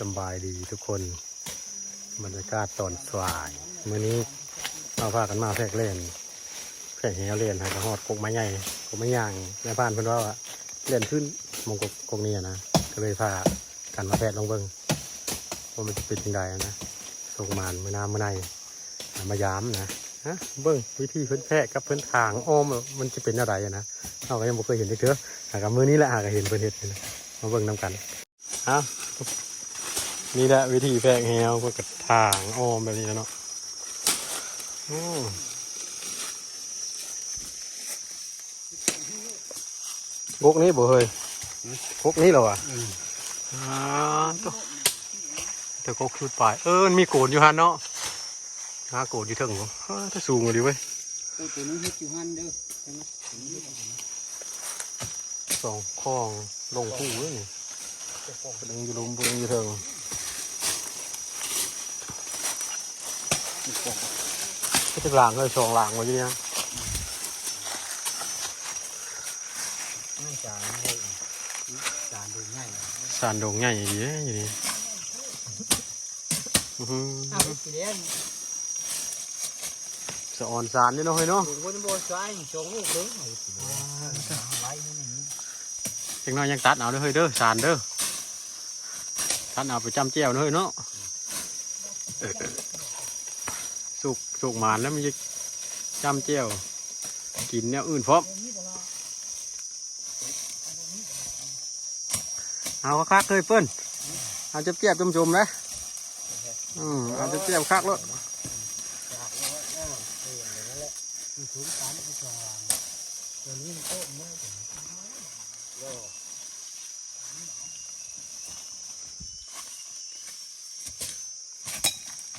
ສຳບາຍດີທຸກຄົນ ບັນຍາກາດຕອນສາຍ ມື້ນີ້ເຮົາພາກັນມາແພກແລ່ນ ແພກແຮ່ແລ່ນ ຫາກະຮອດກົກໄມ້ໃຫຍ່ ກົກໄມ້ຍາງ ນາຍພານເພິ່ນເວົ້າວ່າແລ່ນຂຶ້ນ ໝ່ອງກົກ ກົກນີ້ນະ ກະເລີຍພາກັນມາແພກລອງເບິ່ງ ວ່າມັນຈະເປັນຈັ່ງໃດນະ ໂຊກໝານມື້ໜ້າມື້ໃນ ມາຢາມນະ ຮະ ເບິ່ງວິທີເພິ່ນແພກກັບເພິ່ນຖາງອ້ອມ ມັນຈະເປັນແນວໃດນະ ເຮົາກະຍັງບໍ່ເຄີຍເຫັນຈັກເທື່ອ ຫາກະມື້ນີ້ແຫຼະ ຫາກະເຫັນເພິ່ນເຮັດ ມາເບິ່ງນຳກັນ. ເອົາ ນີ້ແຫຼະວິທີແພກແຮ່ ເພິ່ນກະຖາງອ້ອມແບບນີ້ແຫຼະເນາະ ໂອ້ ກົກນີ້ບໍ່ເຮີ້ຍ ກົກນີ້ແຫຼະຫວາ ອືມ ອ່າ ໂຕ ແຕ່ກົກສຸດປາຍ ເອີ ມັນມີໂກນຢູ່ຫັ້ນເນາະ ຫາໂກນຢູ່ເທິງບໍ່ ເອີ ແຕ່ສູງອີ່ຫຼີເວີຍ ໂຕ ໂຕນີ້ເຮັດຢູ່ຫັ້ນເດີ ສອງຂ້ອງລົງພູເລີຍນີ້ ເບິ່ງຢູ່ລຸ່ມ ເບິ່ງຢູ່ເທິງ ເຮັດຈັກຫຼັງເລີຍ ສອງຫຼັງວ່າຢູ່ນີ້ນະ ສານໂດງໃຫຍ່ ສານໂດງໃຫຍ່ດີເດ້ຢູ່ນີ້ ອື ອ້າວ ສະອອນສານເດ້ເນາະເຮີ້ຍເນາະ ເບິ່ງບໍ່ຊາຍ ສອງລູກເບິ່ງ ອ່າ ໄລ່ມັນນີ້ ຈັກໜ້ອຍຍັງຕັດເອົາເດີເຮີ້ຍເດີ ສານເດີ ຕັດເອົາໄປຈ້ຳແຈ່ວເນາະເຮີ້ຍເນາະ ສຸກ ສຸກໝານແລ້ວມັນຈະຈ້ຳແຈ່ວ ກິນແນວອື່ນພ້ອມ. ເອົາຄັກໆເລີຍເພິ່ນ ເອົາແຈບໆ ຈົ່ມໆ ເດ້ ອືມ ເອົາແຈບໆ ຄັກໂລດ ມັ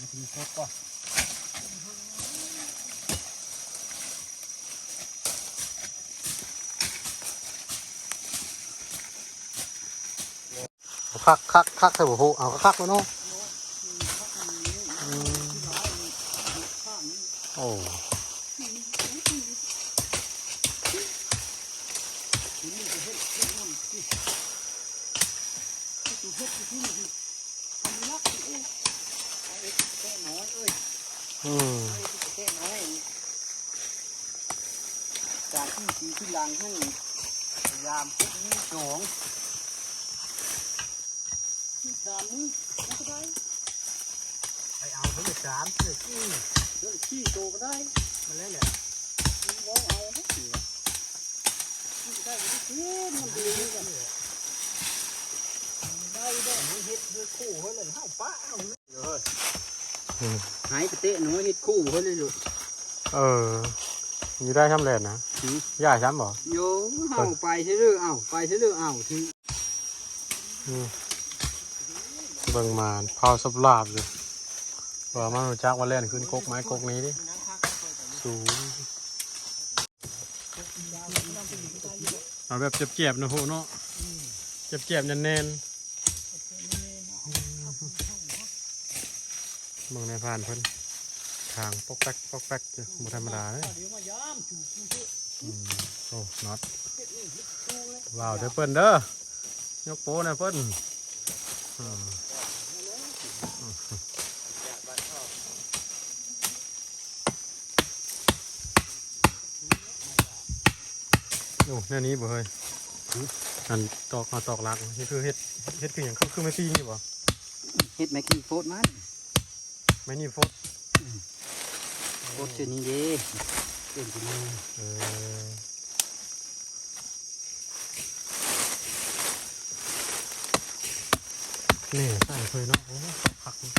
ນຊິມີກົກບໍ່ ເອົາຄັກໆ ຄັກໃສ່ບໍ່ໂພ ເອົາຄັກໆ ເລີຍເນາະ ອືມ ໂອ້ ອືມ ຈາກທີ່ປີຂຶ້ນຫຼັງຫັ້ນ ພະຍາຍາມເກັບມີສອງ ມີສາມມື້ ມັນກະໄດ້ ໄປເອົາເພິ່ນສາມ ເພິ່ນສີ່ ເພິ່ນສີ່ໂຕກະໄດ້ ມັນແລ້ວແຫຼະ ມັນເວົ້າເອົາເດ້ ມັນກະໄດ້ ມັນກະໄດ້ ມັນເຮັດຄືຄູ່ເຮົາແລ້ວ ເຮົາປະເອົາ ອືມ ໃຫ້ໄປເຕະໜ້ອຍເຮັດຄູ່ເພິ່ນເລີຍລູກ ເອີ ຢູ່ໄດ້ຊ່ຳແລນນະ ຫື ຍ້າຍຊ່ຳບໍ່ ໂຍ ເຮົາໄປເທື່ອເດີ ເອົາ ໄປເທື່ອເດີ ເອົາ ອືມ ເບິ່ງມາເຜົາສາບລາບຢູ່ ວ່າມາຮູ້ຈັກວ່າແລ່ນຂຶ້ນກົກໄມ້ກົກນີ້ເດ້ ສູງ ເອົາແບບແຈບໆ ເນາະໂຫເນາະ ແຈບໆ ແໜ້ນໆ ເບິ່ງນາຍພານເພິ່ນ ຖາງປອກແປັກ ປອກແປັກ ບໍ່ທຳມະດາເດ້ ອືມ ໂອ້ ນັອດ ວ້າວເດີເພິ່ນເດີ ຍົກໂປ້ແດ່ເພິ່ນ ອືມ ໂອ້ ແນວນີ້ບໍ່ເຮີ້ຍ ຫື ອັນຕອກ ເອົາຕອກຫຼັກ ເຮັດຄື ເຮັດ ເຮັດຄືຫຍັງ ຄື ຄືໄມ້ຕີນນີ້ບໍ່ ເຮັດໄມ້ກີ້ໂຟດມັນ ໄມ້ໜີບໂຟດ ອືມ ໂຟດເຊັ່ນນີ້ເດ້ ເປັນທີ່ນີ້ ເອີ ແໜ່ໃສ່ເລີຍເນາະ ໂອ້ ຄັກເນາະ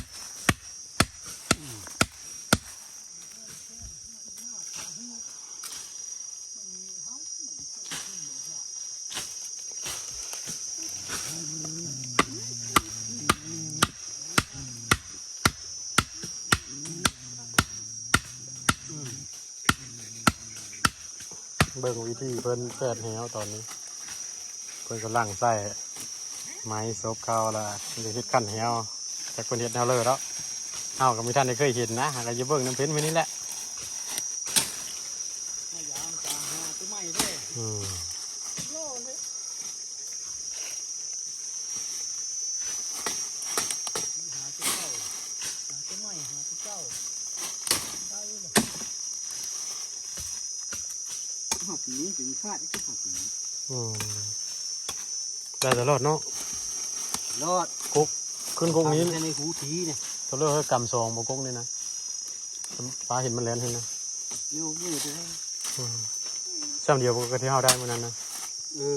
ອືມ. ເບິ່ງວິທີເພິ່ນແປດແຮ້ວຕອນນີ້ ເພິ່ນກຳລັງໃສ່ໄມ້ສົບເຂົ້າລະ ເຮັດຂັ້ນແຮ້ວ ຈັກເພິ່ນເຮັດແນວເລີດເນາະ ເຮົາກໍບໍ່ທັນໄດ້ເຄີຍເຫັນນະ ເຮົາກໍຢູ່ເບິ່ງນຳເພິ່ນມື້ນີ້ແຫຼະ ອືມ. ເຈົ້າ ໄດ້ລະ ເຮົາປີນີ້ເປັນຄາດເຈົ້າປີນີ້ ອືມ ໄດ້ຕະຫຼອດເນາະ ຕະຫຼອດ ກົກ ຂຶ້ນກົກນີ້ ຕາມແຕ່ໃນຫູທີນີ້ ເຂົາເລີກໃຫ້ກຳສອງບໍ່ ກົກນີ້ນະ ປາເຫັນມັນແລ່ນຫັ້ນນະ ຢູ່ ຢູ່ໄດ້ ອືມ ຊ່ຳດຽວກັບທີ່ເຮົາໄດ້ມື້ນັ້ນນະ ເອີ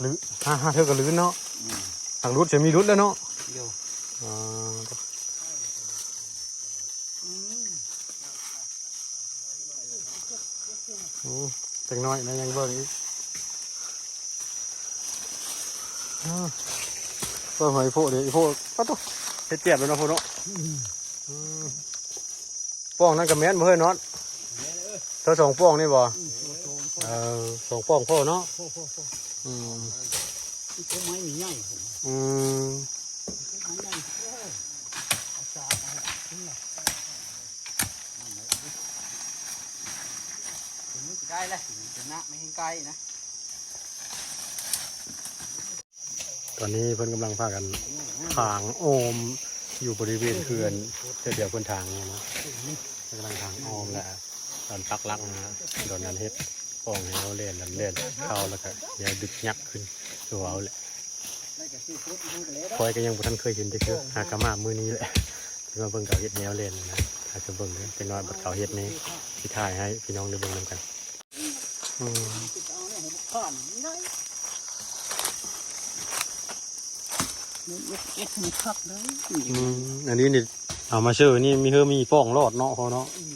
ຫຼື ຫາ ຫາເທື່ອກໍລື່ນເນາະ ອືມ ຫາກຫຼຸດຊິມີຫຼຸດແລ້ວເນາະ ໂດຍ ອໍ ອືມ ອືມ ຈັກໜ້ອຍນະ ຍັງເບິ່ງອີກ ອືມ ເບິ່ງໃຫ້ໂພດເດ້ ອີໂພດ ປະໂຕ ເຮັດແຈບແລ້ວເນາະ ໂພດເນາະ ອືມ ອືມ ປ່ອງນັ້ນກໍແມ່ນບໍ່ເຮີ້ຍ ນອດ ແມ່ນເອີຍ ເທື່ອສອງປ່ອງນີ້ບໍ່ ອືມ ເອີ ສອງປ່ອງພໍເນາະ ພໍ ພໍ ພໍ ອືມ ຕົ້ນໄມ້ມີໃຫຍ່ ອືມ ຕົ້ນໄມ້ໃຫຍ່ ເອີ ເອົາສາກ ເອົາ ເອົາ ໄດ້ແລ້ວ ຊະນະ ໄມ່ແຫ້ງໄກນະ ຕອນນີ້ເພິ່ນກຳລັງພາກັນຖາງອ້ອມຢູ່ບໍລິເວນເຮືອນ ແຖວໆເພິ່ນຖາງນີ້ນະ ເພິ່ນກຳລັງຖາງອ້ອມ ແລະ ການປັກຫຼັກນະ ດອນນັ້ນເຮັດປ່ອງໃຫ້ເຮົາແລ່ນ ແລ່ນເຂົ້າ ແລ້ວກະແນວດຶກຍັກຂຶ້ນ ຄືເວົ້າແຫຼະ ຂ້ອຍກໍຍັງບໍ່ທັນເຄີຍເຫັນຈັກເທື່ອ ຫາກະມາມື້ນີ້ແຫຼະ ຊິມາເບິ່ງເຂົາເຮັດແນວແລ່ນນະ ຖ້າຈະເບິ່ງເດີ ຈັກໜ້ອຍບັດເຂົາເຮັດນີ້ ຊິຖ່າຍໃຫ້ພີ່ນ້ອງໄດ້ເບິ່ງນຳກັນ. ອືມ ເຮັດ ເຮັດໃຫ້ມັນຄັກເດີ ອືມ ອັນນີ້ນີ້ເອົາມາເຊີນີ້ມີເຮີມີປ່ອງລອດເນາະພໍ່ເນາະ ອືມ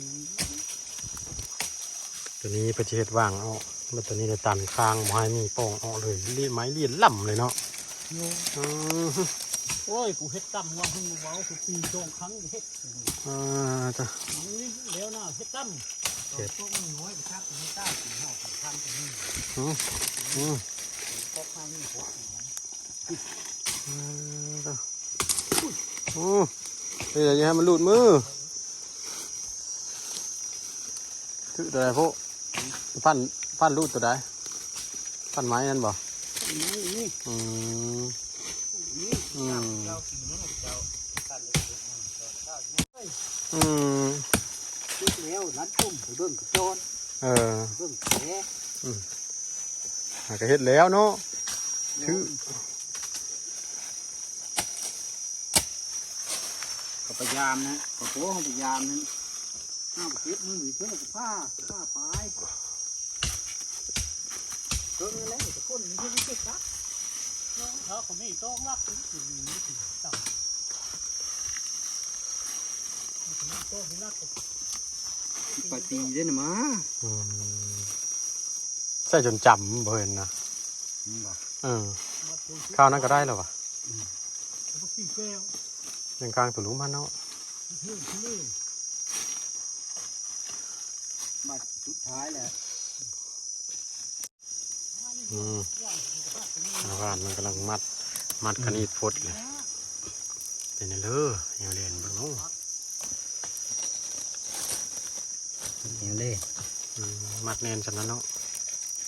ຕົວນີ້ເພິ່ນຊິເຮັດຫວ່າງອອກ ແລ້ວຕົວນີ້ໄດ້ຕັນຄາງ ບໍ່ໃຫ້ມີປ່ອງອອກເລີຍ ລຽນໄມ້ລຽນລຳເລີຍເນາະ ໂອ້ ອືມ ໂອ້ຍ ກູເຮັດຕ່ຳວ່າ ເພິ່ນບໍ່ເວົ້າ ກູປີສອງຄັ້ງເຮັດ ອ່າ ຕະ ແລ້ວນະ ເຮັດຕ່ຳ ເຮັດ ຕອນພວກນ້ອຍໄປຈັບໃນໃຕ້ ເຮົາສຳຄັນຕົວນີ້ ອືມ ອືມ ພວກເຮົານີ້ ພວກ ອືມ ຕະ ໂອ້ ເຮັດຫຍັງຢ່າໃຫ້ມັນຫຼຸດມື ຖືກຕົວໃດໂພ ພັນ ພັນລູກຕົວໃດ? ພັນໄມ້ນັ້ນບໍ່? ໄມ້ນີ້ ອືມ ນີ້ ອືມ ເຈົ້າ ເຈົ້າ ອືມ ເຮັດແລ້ວນັ້ນ ປຸ້ມ ໄປເບິ່ງກະຈອນ ເອີ ເບິ່ງແປ ອືມ ຫາກະເຮັດແລ້ວເນາະ ເນາະ ຖືກ ເຂົາໄປຢາມນະ ເຂົາໂທເຮົາໄປຢາມນັ້ນ ເຮົາໄປເກັບມື້ເພິ່ນກໍພາ ພາໄປ ເພິ່ນນັ້ນແຫຼະ ແຕ່ຄົນນີ້ເຮັດເຮັດຈັກ ນ້ອງເຂົາກໍມີຕ້ອງລັກ ໄປຕີເດ້ນະມາ ອືມ ໃສ່ຈົນຈຳບໍ່ເຫັນນະ ແມ່ນບໍ່? ເອີ ຄາວນັ້ນກໍໄດ້ແລ້ວຫວາ ອືມ ຍັງກາງຕົວລຸ່ມຫັ້ນເນາະ ບາດສຸດທ້າຍແຫຼະ ອືມ ຊາວບ້ານມັນກຳລັງມັດ ມັດຂະໜີດຟົດເລີຍ ເປັນແນວເລີ ແນວແລ່ນເບິ່ງເນາະ ແນວແລ່ນ ອືມ ມັດແໜ້ນສ່ຳນັ້ນເນາະ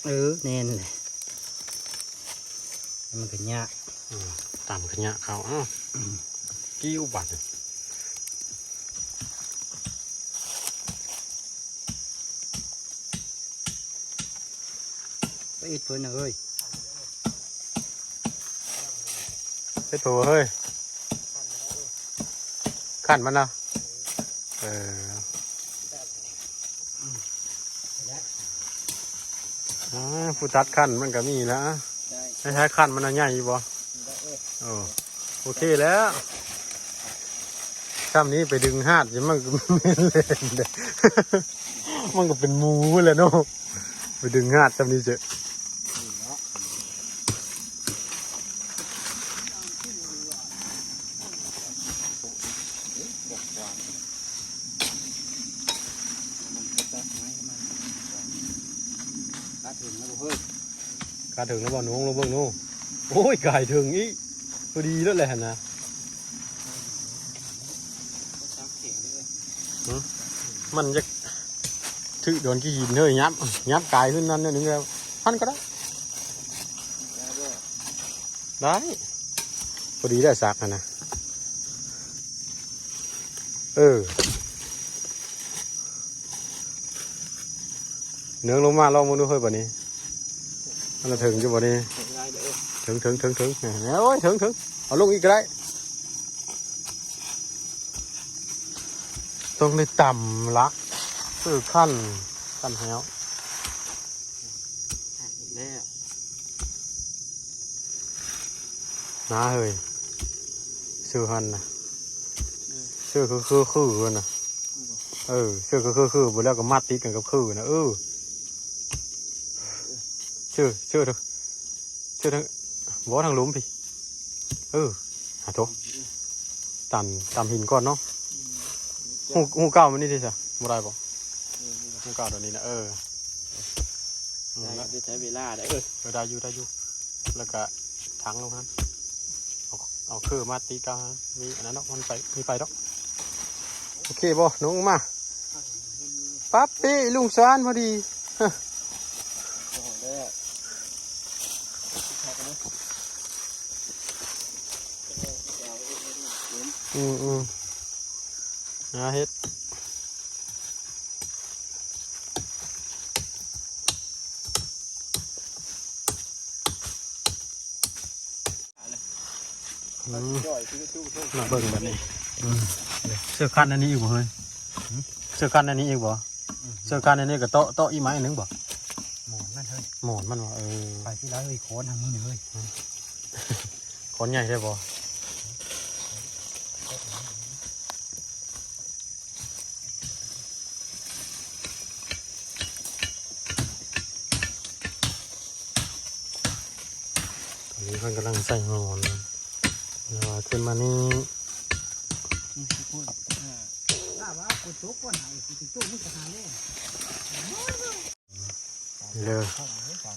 ເອີ ແໜ້ນແຫຼະ ມັນກະຍາກ ອືມ ຕຳຂະຍະເຂົ້າ ອ້າວ ອືມ ກິ້ວບາດນີ້ ໄປເຮັດເພິ່ນນະເອີຍ ເຮັດເພິ່ນເຮີ້ຍ ຂັ້ນມັນນະ ເອີ ອ່າ ຜູ້ຕັດຂັ້ນມັນກະມີລະ ໃຊ້ ໃຊ້ຂັ້ນມັນນະໃຫຍ່ຢູ່ບໍ່? ໂອ້ ໂອເຄແລ້ວ ຊ່ຳນີ້ໄປດຶງຫາດ ມັນກໍ ມັນກໍເປັນໝູແລ້ວເນາະ ໄປດຶງຫາດຊ່ຳນີ້ເຈີ ກາເຖິງແລ້ວບໍ່? ນ້ອງລອງເບິ່ງດູ ໂອ້ຍ ກາຍເຖິງອີກ ພໍດີແລ້ວແຫຼະຫັ້ນນະ ຫຶ ມັນຢາກຖືກດອນຂີ້ຫີນເຮີ້ຍ ຫຍັບ ຫຍັບກາຍຂຶ້ນນັ້ນໜ້ອຍໜຶ່ງແລ້ວ ຫັ້ນກໍໄດ້ ໄດ້ບໍ່? ໄດ້ ພໍດີແລ້ວສັກຫັ້ນນະ. ເອີ ເໜືອງລົງມາລອງເບິ່ງດູເຮີຍ ບາດນີ້ ມັນລະເຖິງຢູ່ບໍ່ນີ້? ເຖິງ ເຖິງ ເຖິງ ເຖິງ ໂອ້ຍ ເຖິງ ເຖິງ ເອົາລົງອີກກໍໄດ້. ຕ້ອງໄດ້ຕຳລະ ເອີ ຂັ້ນ ຂັ້ນແລ້ວ ນາເຮີຍ ຊື່ຫັ້ນນະ ຊື່ຄື ຄື ຄືນະ ເອີ ຊື່ຄື ຄື ຄື ບໍ່ແລ້ວກໍມັດຕິດກັນກັບຄືນະ ເອີ ຊື່ ຊື່ ຊື່ທາງ ບໍ່ ທາງລຸ່ມພີ້ ເອີ ຫາໂທ ຕັນ ຕຳຫີນກ່ອນເນາະ ຮູ ຮູເກົ່າມັນນີ້ຕິຊະ ບໍ່ໄດ້ບໍ່? ເອີ ຮູເກົ່າໂຕນີ້ນະ ເອີ ໄດ້ ໄດ້ໃຊ້ເວລາໄດ້ ເອີ ເອີ ໄດ້ຢູ່ ໄດ້ຢູ່ ແລ້ວກະຖັງລົງຫັ້ນ ເອົາ ເອົາຄືມາຕິດກັບຫັ້ນ ມີອັນນັ້ນດອກ ມັນໄປ ມີໄປດອກ ໂອເຄບໍ່? ໜຸ່ງມາ ປັບປີລຸງສານພໍດີ ອືມໆ ຫາເຮັດ ອືມ ມາເບິ່ງບາດນີ້ ອືມ ເຊືອກຂັ້ນອັນນີ້ອີກບໍ່ເຮີຍ? ເຊືອກຂັ້ນອັນນີ້ອີກບໍ່? ເຊືອກຂັ້ນອັນນີ້ກໍເຕາະ ເຕາະອີກໄມ້ໜຶ່ງບໍ່? ໝອນມັນເຮີຍ ໝອນມັນວ່າ ເອີ ໄປຊິລະເຮີຍ ຄ້ອນທາງນີ້ເຮີຍ ຄ້ອນໃຫຍ່ແທ້ບໍ່? ຕອນນີ້ເພິ່ນກຳລັງໃສ່ຫອນ ແລ້ວຂຶ້ນມານີ້ ນີ້ຄືຄົນ ຖ້າວ່າຝົນຕົກກ່ອນຫາ ຊິໂຕມັນກໍຫາແລ້ວ ເດີ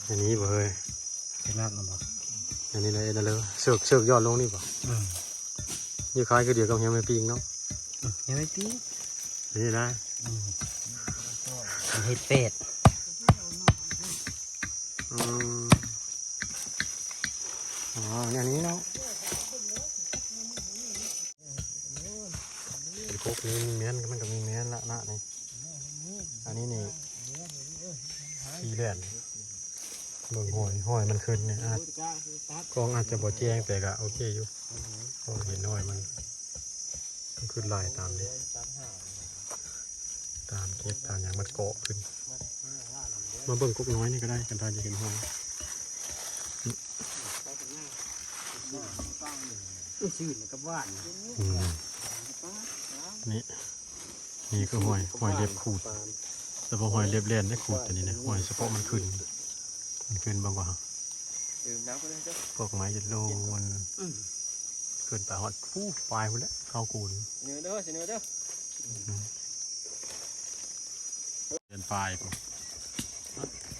ອັນນີ້ບໍ່ເຮີຍ ເຮັດງານນຳບໍ່? ອັນນີ້ນະ ເຮັດນະເລີ ເຊືອກ ເຊືອກຢອດລົງນີ້ບໍ່? ອືມ ຢູ່ຄ້າຍຄືດຽວກັບເຮຍແມ່ປີ້ງເນາະ ອືມ ເຮຍແມ່ປີ້ງ ນີ້ນະ ອືມ ເຮັດແປດ ອືມ ອໍ ແນວນີ້ເນາະ ກົກນີ້ມີແມ່ນ ມັນກໍມີແມ່ນລະນະນີ້ ອັນນີ້ນີ້ ທີ່ແລ່ນ ເບິ່ງຮອຍ ຮອຍມັນຂຶ້ນນີ້ ອາດ ກ້ອງອາດຈະບໍ່ແຈ້ງ ແຕ່ກໍໂອເຄຢູ່ ເພາະເຫັນຮອຍມັນ ມັນຂຶ້ນຫຼາຍຕາມນີ້ ຕາມເກັບຕາມຫຍັງມັນເກາະຂຶ້ນ ມາເບິ່ງກົກນ້ອຍນີ້ກໍໄດ້ ຄັນທ່ານຢາກເຫັນຮອຍ ອືມ ນີ້ ນີ້ຄືຮອຍ ຮອຍເລັບຂູດ ສະເພາະຮອຍເລັບແລ່ນໄດ້ຂູດ ຕົວນີ້ນະ ຮອຍສະເພາະມັນຂຶ້ນ ມັນຂຶ້ນເບິ່ງວ່າ ເອີ ນ້ຳກໍໄດ້ເຈົ້າ ພວກໄມ້ຈະລົງ ອືມ ມັນ ອືມ ຂຶ້ນໄປຮອດພູປາຍພຸ້ນແຫຼະ ເຂົ້າໂກນ ສະເໜີເດີ ສະເໜີເດີ ອືມ ເດີນປາຍພຸ້ນ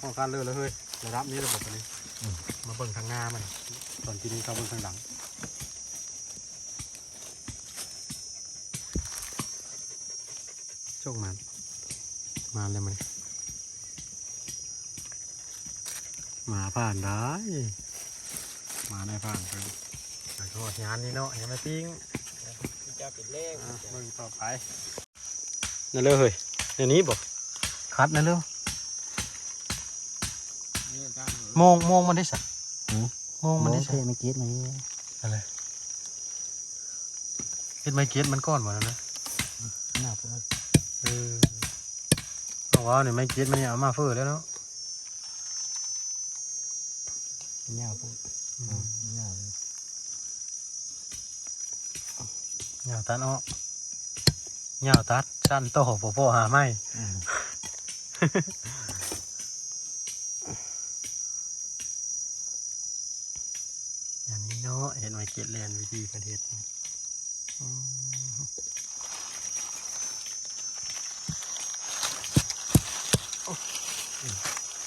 ຮອດຂັ້ນເລີຍລະເຮີຍ ລະດັບນີ້ລະບໍ່ ຕົວນີ້ ອືມ ມາເບິ່ງທາງໜ້າມັນ ຕອນກິນເຂົ້າເບິ່ງທາງຫຼັງ. ໂຊກໝານ ມາແລ້ວມື້ນີ້ ໝາຜ່ານໄດ້ ໝາໄດ້ຜ່ານໄປ ແລ້ວກໍຮອດງານນີ້ເນາະ ຍັງໄດ້ປີ້ງ ຈະເປັນແລງ ອ່າ ເບິ່ງຕໍ່ໄປ ນັ້ນເລີຍເຮີ້ຍ ແນວນີ້ບໍ່ ຄັດນັ້ນເລີຍ ໂມງ ໂມງມັນໄດ້ຊະ ໂມງມັນໄດ້ຊະ ໂອເຄ ໄມ້ເກັດມັນນີ້ ນັ້ນແຫຼະ ເຮັດໄມ້ເກັດມັນກ່ອນບໍ່ນັ້ນນະ ໜ້າເຟີ້ ເອີ ເອົາວ່ານີ້ໄມ້ເກັດມັນນີ້ເອົາມາເຟີ້ແລ້ວເນາະ ຍາວໂພດ ອືມ ຍາວເລີຍ ຍາວຕັດອອກ ຍາວຕັດ ສັ້ນຕໍ່ ບໍ່ພໍຫາໃໝ່ ອືມ ອັນນີ້ເນາະ ເຮັດໄມ້ເກັດແລ່ນ ວິທີເພິ່ນເຮັດ ອືມ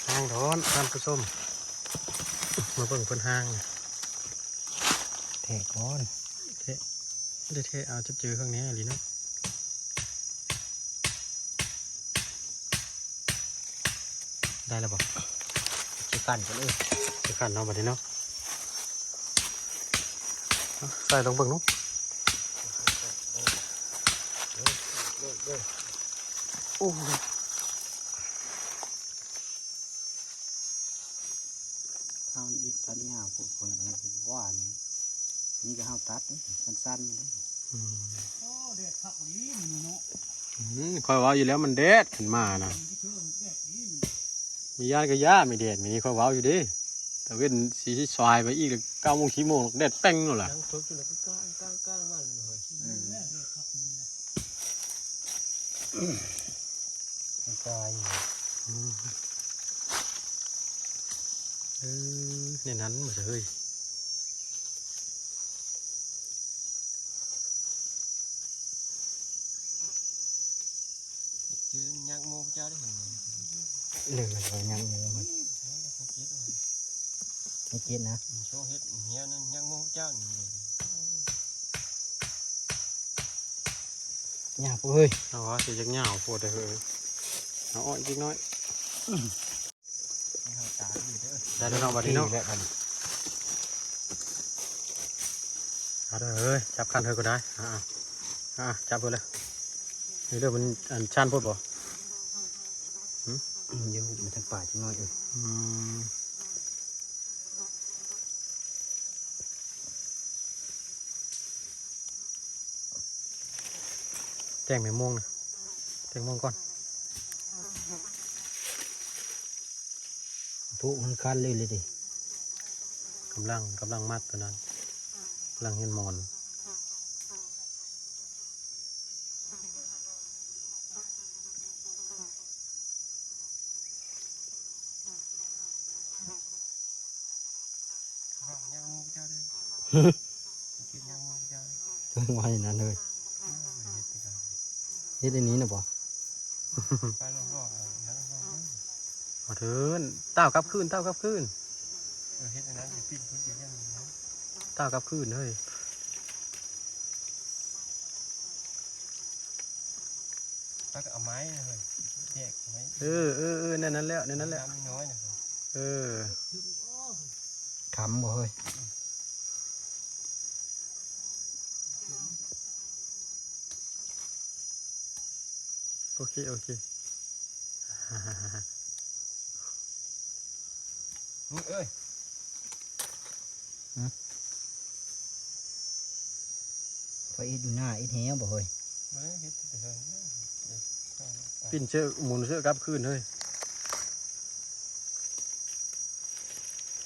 ຫ້າງດອນ ທ່ານຜູ້ຊົມ ມາເບິ່ງເພິ່ນຫ້າງ ແທະກ່ອນ ແທະ ໄດ້ແທະເອົາ ຈັບຈື່ຂ້າງໃນອີ່ຫຼີເນາະ ໄດ້ແລ້ວບໍ່? ຊິຂັ້ນກ່ອນເອີຍ ຊິຂັ້ນເນາະ ບັດນີ້ເນາະ ໃສ່ລອງເບິ່ງດູ ເອີ ໂອ້ ທາງອີກຕັດຫຍ້າພວກເພິ່ນວ່ານີ້ ນີ້ກໍເຮົາຕັດເດ້ ສັ້ນໆນີ້ເດ້. ອືມ ໂອ້ ແດດຄັກອີ່ຫຼີມື້ນີ້ເນາະ. ອືມ ຂ້ອຍເວົ້າຢູ່ແລ້ວມັນແດດຂຶ້ນມານະ. ມີຢ້ານກໍຢ່າ ມີແດດ ມີນີ້ຂ້ອຍເວົ້າຢູ່ເດ້. ຕາເວັນຊິສາຍໄປອີກ ເກົ້າໂມງ ສິບໂມງ ແດດແປ້ງໂລດລະ. ຍັງສົດຢູ່ລະ ກ້າງໆໆ ມາເລີຍ. ເອີ ແດດຄັກອີ່ຫຼີນະ. ມັນກາຍຢູ່. ອືມ ເອີ ໃນນັ້ນບໍ່ຊະເຮີ້ຍ. ເຈີຍັກໂມເຈົ້າໄດ້ເຫັນ. ເລີຍຍັກໂມມັນ ເຮັດນະ ຊ່ວງເຮັດເຫຍນັ້ນຍັກໂມເຈົ້ານີ້. ຍາກເວີຍ. ເອົາວ່າຊິຈັກຍາວໂພດເດີເຮີ້ຍ. ເອົາອອກອີກຈັກໜ້ອຍ. ໄດ້ແລ້ວເນາະ ບັດນີ້ເນາະ. ເອົາເດີເຮີ້ຍ ຈັບຄັນເຮີ້ຍກໍໄດ້. ອ່າ ອ່າ ຈັບເຮີ້ຍເລີຍ. ນີ້ເດີ ມັນອັນຊັນໂພດບໍ່? ຫື ອືມ ຢູ່ມາທາງປາຍຈັກໜ້ອຍ. ເອີ ອືມ. ແຕ່ງແມງມ່ວງນະ ແຕ່ງມ່ວງກ່ອນ. ໂຕມັນຄັນເລີຍເລີຍເດ. ກຳລັງ ກຳລັງມັດຕົວນັ້ນ ກຳລັງເຮັດໝອນ. ຍ່າງໝູເຈົ້າເດີ ກິນຍ່າງໝູເຈົ້າເດີ ໄວ້ນັ້ນເລີຍ. ເຮັດອັນນີ້ນະບໍ່? ໄປລອກໆ ເອົານັ້ນລອກໆ ເອົາເທີນ ຕ້າວກັບຄືນ ຕ້າວກັບຄືນ. ເອີ ເຮັດອັນນັ້ນຊິປີ້ນພຸ້ນຊິຍ່າງນີ້ນະ ຕ້າວກັບຄືນເຮີ້ຍ. ແລ້ວກໍເອົາໄມ້ນະເຮີ້ຍ ແຍກໄມ້. ເອີ ເອີ ເອີ ແນວນັ້ນແຫຼະ ແນວນັ້ນແຫຼະ ນ້ຳນ້ອຍນະເຮີ້ຍ. ເອີ ຄຳບໍ່ເຮີ້ຍ? ໂອເຄ ໂອເຄ. ເອີຍ ຫື ຂ້ອຍເຮັດຢູ່ໜ້າເຮັດແຮງບໍ່ເຮີ້ຍ? ບໍ່ໄດ້ເຮັດແຕ່ເທິງ ປິ່ນເຊີ ໝູນເຊີກັບຄືນເຮີ້ຍ.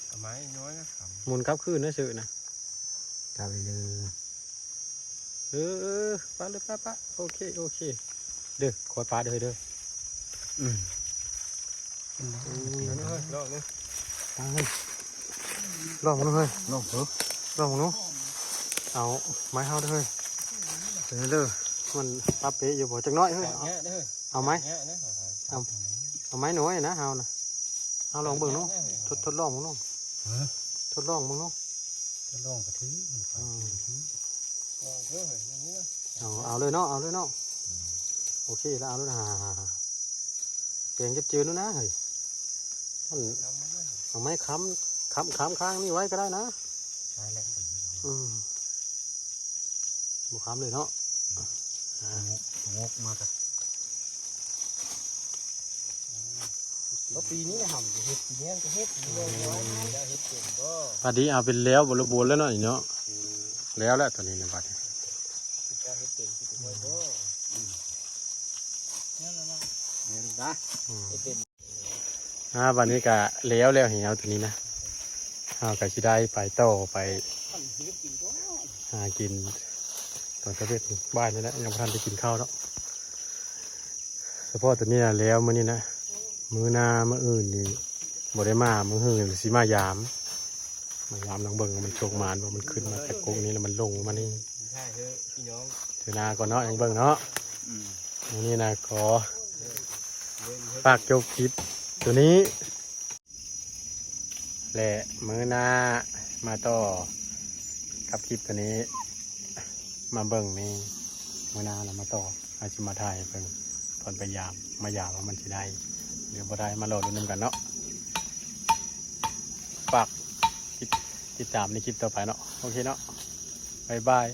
ເອົາໄມ້ນ້ອຍນະ ໝູນກັບຄືນເຊີນະ ກັບໄປເລີຍ. ເອີ ເອີ ປະເລີຍ ປະ ປະ ໂອເຄ ໂອເຄ. ເດີ ຄອຍປະເດີເດີ. ອືມ ອືມ ເອົາເນາະເຮີ້ຍ ລອງເນາະ ເອົາເຮີ້ຍ ລອງເບິ່ງເຮີ້ຍ ລອງເບິ່ງ ລອງເບິ່ງເນາະ. ເອົາໄມ້ເຮົາເດີເຮີ້ຍ ເດີ ເດີ ມັນປັບເປະຢູ່ບໍ່? ຈັກໜ້ອຍເຮີ້ຍ ເອົາໄມ້ ເອົາ ເອົາໄມ້ນ້ອຍນະ ເຮົານະ ເຮົາລອງເບິ່ງເນາະ ທົດ ທົດລອງເບິ່ງເນາະ ເອີ ທົດລອງເບິ່ງເນາະ ທົດລອງກະຖື ອືມ ເອົາ ເອົາເລີຍເນາະ ເອົາເລີຍເນາະ. ອືມ ໂອເຄລະ ເອົາໂລດນະ ແປງຈັບຈື່ນະເຮີ້ຍ. ມັນ ເອົາໄມ້ຄ້ຳ ຄ້ຳ ຄ້ຳຂ້າງນີ້ໄວ້ກໍໄດ້ນະ ໄດ້ແຫຼະ. ອືມ ບໍ່ຄ້ຳເລີຍເນາະ ອ່າ ງົກ ງົກມາກະ ແລ້ວປີນີ້ນະ ເຮົາຈະເຮັດ ປີນີ້ຈະເຮັດ ອືມ ເຮັດເປັນບໍ່? ບາດນີ້ເອົາເປັນແລ້ວບໍລະບົນແລ້ວເນາະ ນີ້ເນາະ. ອືມ ແລ້ວແຫຼະ ຕອນນີ້ນະ ບາດນີ້ ຈະເຮັດເປັນຄືຂ້ອຍບໍ່? ອືມ ແມ່ນລະ ແມ່ນລະ ອືມ ເຮັດເປັນ. ອ່າ ບາດນີ້ກະແລ້ວແລ້ວ ເຮົາໂຕນີ້ນະ ເຮົາກະຊິໄດ້ໄປຕໍ່ ໄປຫາກິນຕອນເຊົ້າເວັນບ່າຍນີ້ແຫຼະ ຍັງບໍ່ທັນໄດ້ກິນເຂົ້າເນາະ. ສະເພາະໂຕນີ້ນະແລ້ວມື້ນີ້ນະ ມື້ໜ້າມື້ອື່ນນີ້ບໍ່ໄດ້ມາ ມື້ອື່ນຊິມາຢາມ ມາຢາມລອງເບິ່ງວ່າມັນໂຊກໝານບໍ່ ມັນຂຶ້ນມາຈາກກົກນີ້ແລ້ວມັນລົງມານີ້. ເທື່ອໜ້າກ່ອນເນາະ ຍັງເບິ່ງເນາະ. ອືມ ມື້ນີ້ນະ ຂໍຝາກຈົບຄລິບໂຕນີ້ ແລະ ມື້ໜ້າມາຕໍ່ກັບຄລິບໂຕນີ້ ມາເບິ່ງນີ້ ມື້ໜ້າລະມາຕໍ່ ເຮົາຊິມາຖ່າຍໃຫ້ເບິ່ງ ຕອນໄປຢາມ ມາຢາມວ່າມັນຊິໄດ້ ຫຼືບໍ່ໄດ້ ມາລໍລຸ້ນນຳກັນເນາະ. ຝາກຕິດ ຕິດຕາມໃນຄລິບຕໍ່ໄປເນາະ. ໂອເຄເນາະ ບາຍບາຍ.